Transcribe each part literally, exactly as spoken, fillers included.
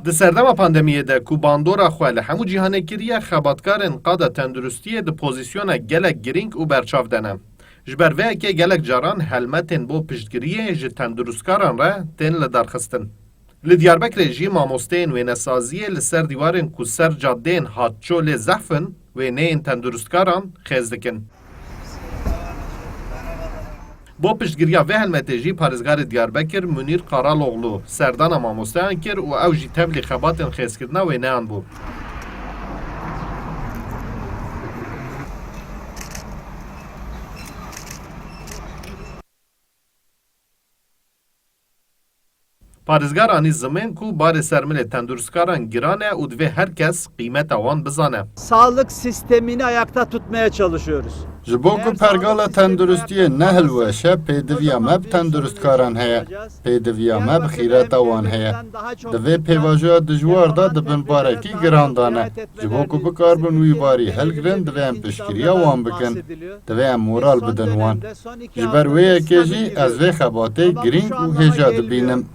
Di serdema pandemiyê de ku bandora xwe li hemû cîhanê kiriye, xebatkarên qada tenduristiyê di pozîsyona gelek girîng û berçav de ne. Ji ber vê yekê gelek caran helmetên bo piştgiriyê ji tenduristkaran re tên lidarxistin. Li Diyarbekirê jî mamosteyên wênesaziyê li ser dîwarên ku ser cadeyên hatço lê zehf in, wêneyên tenduristkaran xêz dikin. Bo piştgiriya vê helmetê jî parêzgarê Diyarbekir Munîr Qaraloglu serdana mamosteyan kir û ew jî tevlî xebatên xêzkirina wêneyan bû. Parêzgar anî zimên ku barê ser milê tenduristkaran giran e û divê her kes qîmeta wan bizane. Sağlık sistemini ayakta tutmaya çalışıyoruz. Ji bo ku pergala tenduristiyê ne hilweş e, pêdiviya me bi tenduristkaran heye. Pêdiviya me bi xîreta wan heye. Di vê pêvajoya dijwar de di bin barekî giran de ne. Ji bo ku bikaribin wî barî hilgirin, divê em piştgiriya wan bikin. Divê em moral bidin wan. Ji ber wê yekê jî ez vê xebatê girîng û hêja dibînim.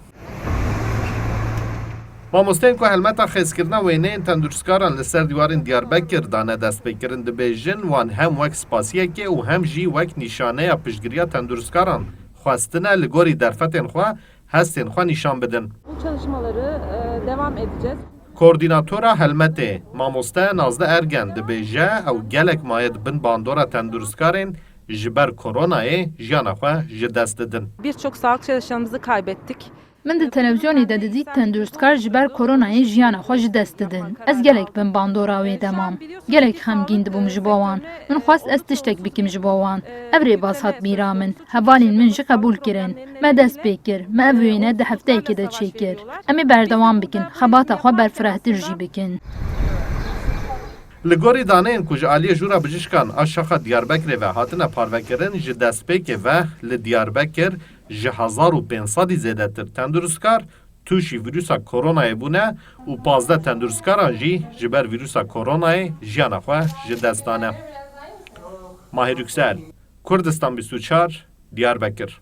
Mamosteyên ku helmeta xêzkirina wêneyên tenduristkaran li ser dîwarên Diyarbekir dane destpêkirin, dibêjin wan hem wek spasiyekê û hem jî wek nîşaneya piştgiriya tenduristkaran xwestine li gorî derfetên xwe hestên xwe nîşan bidin. Bu çalışmaları, e, devam edeceğiz. Koordînatora helmetê, mamoste Nazlı Ergen dibêje, ew gelek maye di bin bandora tenduristkarên ji ber koronayê jiyana xwe ji dest didin. Birçok sağlık çalışanımızı kaybettik. Min di televîzyonê de didît tendurustkar ji ber koronayê jiyana xwe ji dest didin. Ez gelek bin bandora wê de mam. Gelek xemgîn dibûm ji bo wan. Min xwest ez tiştek bikim ji bo wan. Ev rêbaz hat bîra min. Hevalên min jî qebûl kirin. Me dest pê kir. Me ev wêne di hefteyekê de çêkir. Em ê berdewam bikin. Xebata xwe berfirehtir jî bikin. Li gorî daneyên ku ji aliyê Jûra Bijîşkan a Şaxa Diyarbekirê ve hatine parvekirin, ji destpêkê ve li Diyarbekir ji hezar û pênc sedî zêdetir tendurustkar tûşî vîrusa koronayê bûne û pazdeh tenduristkaran jî ji ber vîrusa koronayê jiyana xwe ji dest dane. Mahir Yüksel, Kurdistan bîst û çar, Diyarbekir.